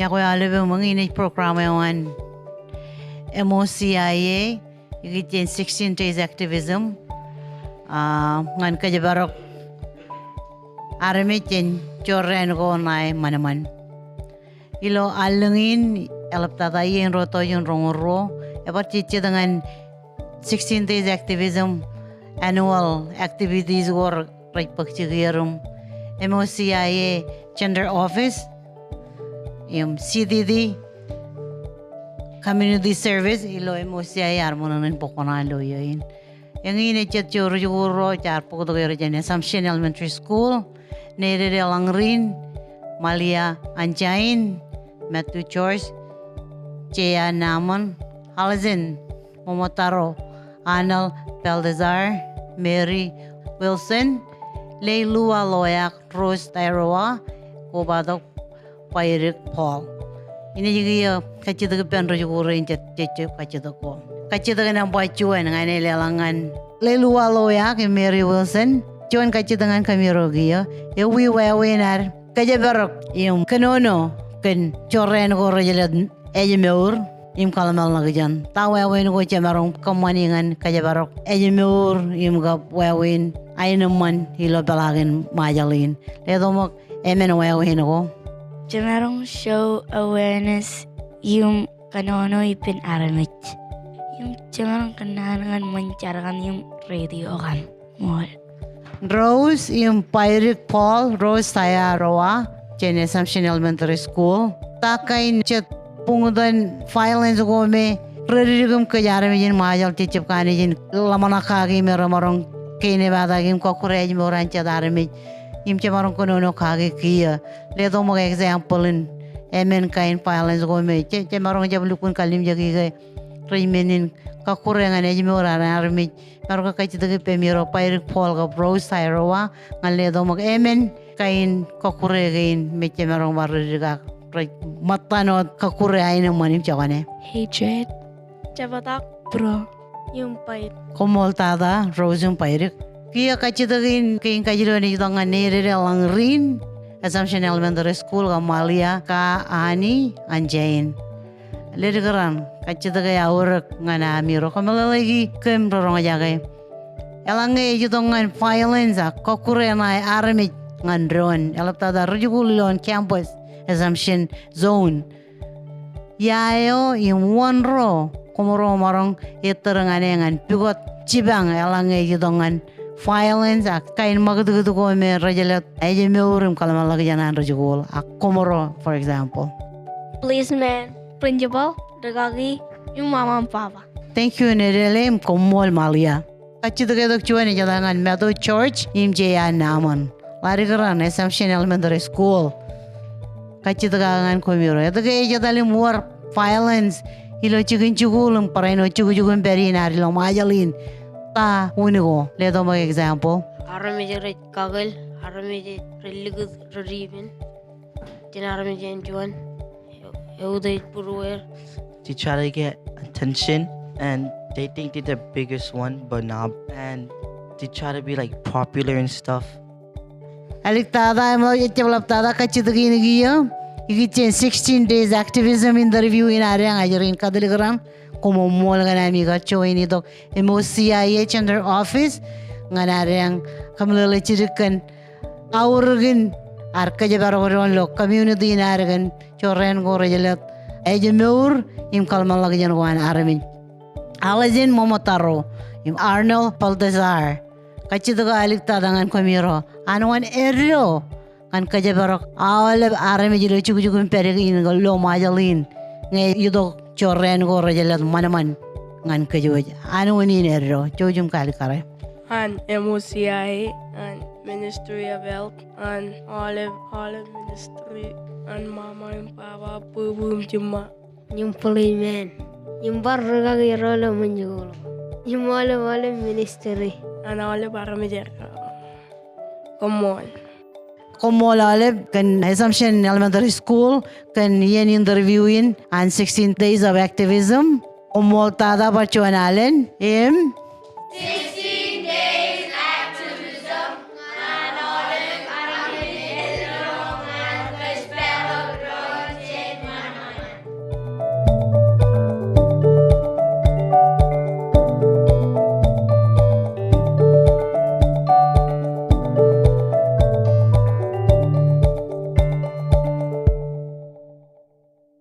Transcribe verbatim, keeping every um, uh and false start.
Ak aolep eṃōj in ej program eo an M O C I A, ikijjien sixteen days activism, ah, ñan kōjparok armej jān jorrāān ko ṇae ṃanṃan. Ilo allōñ in, eḷaptata iien ruo tọujin roñoul ruo, ebar jejjet ñan sixteen days activism annual activities ko rej bōk jikier im M O C I A Gender Office im C T D Community Service ilo M O C I A ear ṃōṇōṇō in bōk kuṇaan ilo iiō in. Eñin ej jet ijo ri-jikuuḷ ro jaar bōktok er jān Assumption Elementary School, Nedede Langrin, Malia Anjain, Matthew George, Jaya Naman, Alison Momotaro, Arnold Baltazar, Mary Wilson, Leilua Loyak, Rose Tairoa, kobatok Bairik Paul. Inaaj kiiō kajjitōk ippān ri-jikuuḷ rein jet, jet, jet kajjitōk ko. Kajjitōk nōṃba juon ñan e leḷọk ñan Leilua Loyak im Mary Wilson. Juon kajjitōk ñan kōmiro kiiō. Ewi wāween ad kōjparok im kōnono kōn jorrāān ko rej jelōt ājmour im kōḷmānḷọkjeṇ? Ta wāween ko jemaroñ kōṃṃani ñan kōjparok ājmour im kab wāween aenōṃṃan ilo peḷaakin Ṃajeḷ in? Letok ṃōk emān wāween ko. Jemaroñ show awareness im kōnono ippān armej. Im jemaroñ kōnnaan ñan ṃōn jar kaṇ im radio kaṇ. Ṃool. Rose im Bairik Paul, Rose Tairoa, jān Assumption Elementary School. Ta kain jet buñtōn violence ko me reddik im kōj armej in Ṃajeḷ jejjab kanooj in ḷōmṇak kaki im remaroñ kein epataki im kọkkure ājmour an jet armej im jemaroñ kōnono kaki kiiō? Letok ṃōk example in emān kain violence ko me je, jemaroñ jab lukkuun kallimjeki ke rej men in kọkkure ñan ājmour an armej. Maroñ ke kajjitōk ippāmiro Bairik Paul kab Rose Tairoa ñan letok ṃōk emān kain kọkkure kein me jemaroñ bar reddik ak rej ṃōttan wōt kọkkure aenōṃṃan im jokane. Hatred. Jabōtak. Bro. Im bait. Koṃṃool tata Rose im Bairik. Kiiō kajjitōk in kein kajilu enaaj itok ñan Nedede Langrin, Assumption Elementary School kab Malia, Ka, Ani, Anjain. Ledik raṇ, kajjitōk eo aorōk ñan amiro. Kōmeḷeḷeiki kōm ro roñjake. Eḷaññe ej itok ñan violence ak kọkkure ṇae armej ñan doon, eḷaptata ri-jikuuḷ ilo campus, Assumption Zone, ia eo im wōn ro koṃro maroñ ettōr ñan e ñan pukot jipañ eḷaññe ej itok ñan violence ak kain ṃakūtkūt ko me rej jelōt ājmour im kōḷmānḷọkjeṇ an ri-jikuuḷ ak koṃro, for example? Policeman, principal, rikaki, im mama im baba. Thank you Nedede im koṃṃool Malia. Kajjitōk eo tok juon ej etal ñan Matthew George im Jaya Naman. Ḷadik raṇ, Assumption Elementary School. Kajjitōk aō ñan kōmiro. Etke ej etal im wōr violence ilo jikin jikuuḷ im barāinwōt jukjuk im pād in ad ilo Ṃajeḷ in? Ta unin ko? Letok ṃōk example. Armej rej kakōl, armej rej likūt ri-depen jān armej eṇ juon. Eutiej būrueir. They try to get attention and they think they're the biggest one, but not. And they try to be like popular and stuff. Āliktata, eṃōj ejjab ḷaptata kajjitōk in kiiō. Ikijjien sixteen days activism interview in ad eñ ajri in katelik raṇ. Koṃṃool kōn ami kar join itok M O C I A Gender Office ñan ad eñ kōmeḷeḷe jidik kōn aorōkin ad kōjparok doon ilo community in ad kōn jorrāān ko rej jelōt ājmour im kōḷmānḷọkjeṇ ko an armej. Alison Momotaro im Arnold Baltazar. Kajjitōk eo āliktata ñan kōmiro. An wōn eddo ñan kōjparok aolep armej ilo jukjuk im pād in ilo Ṃajeḷ in ñe itok jorrāān ko rej jelōt ṃanṃan ñan kōj wōj? An wōn in eddo? Jouj im kalikkare. An M O C I A, an Ministry of Health, an aolep, aolep ministry, an mama im baba, bwibwi im jiṃṃa. Im policeman. Im bar rikaki ro ilo ṃōn jikuuḷ. Im aolep, aolep ministry. An aolep armej er. Koṃṃool. Koṃṃool aolep kōn Assumption Elementary School kōn iien interview in an sixteen days of activism. Koṃṃool tata bar juon alen im